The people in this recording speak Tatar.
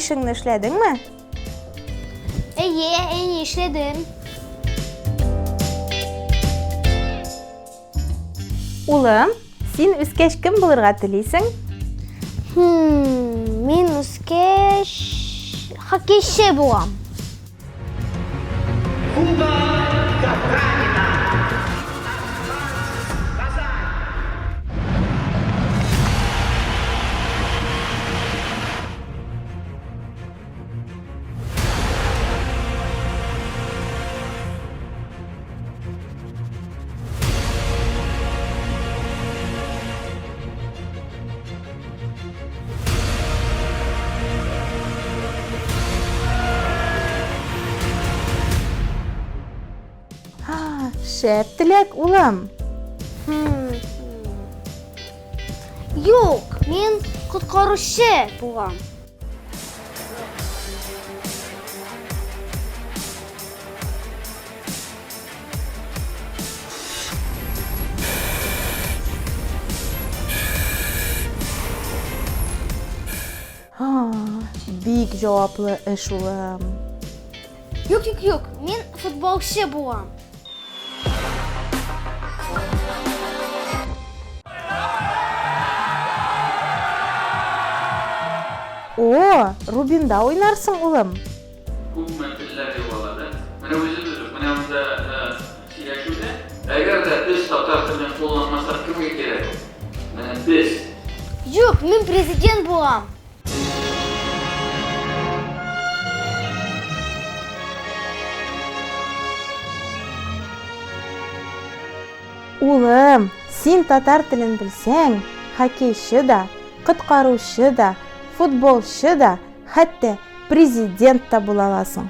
Эшеңне эшләдеңме? Әйе, әни, эшләдем. Улым, син үскәч кем булырга телисең? Хм, мин үскәч хоккейчы булам. Шәп теләк, улым. Юк, мин коткаручы булам. Бик җаваплы эш, улым. Юк, юк, юк, мин футболчы булам. О, Рубинда уйнарсың, улым. Күпме телләр югала, да? Менә үзебез үк, менә монда сөйләшүдә, әгәр дә без татар телен кулланмасак, кемгә кирәк ул? Менә без. Юк, мин президент булам. Улым, син татар телен белсәң, хоккейчы да, коткаручы да, футболчы да, хәтта президент та була аласың.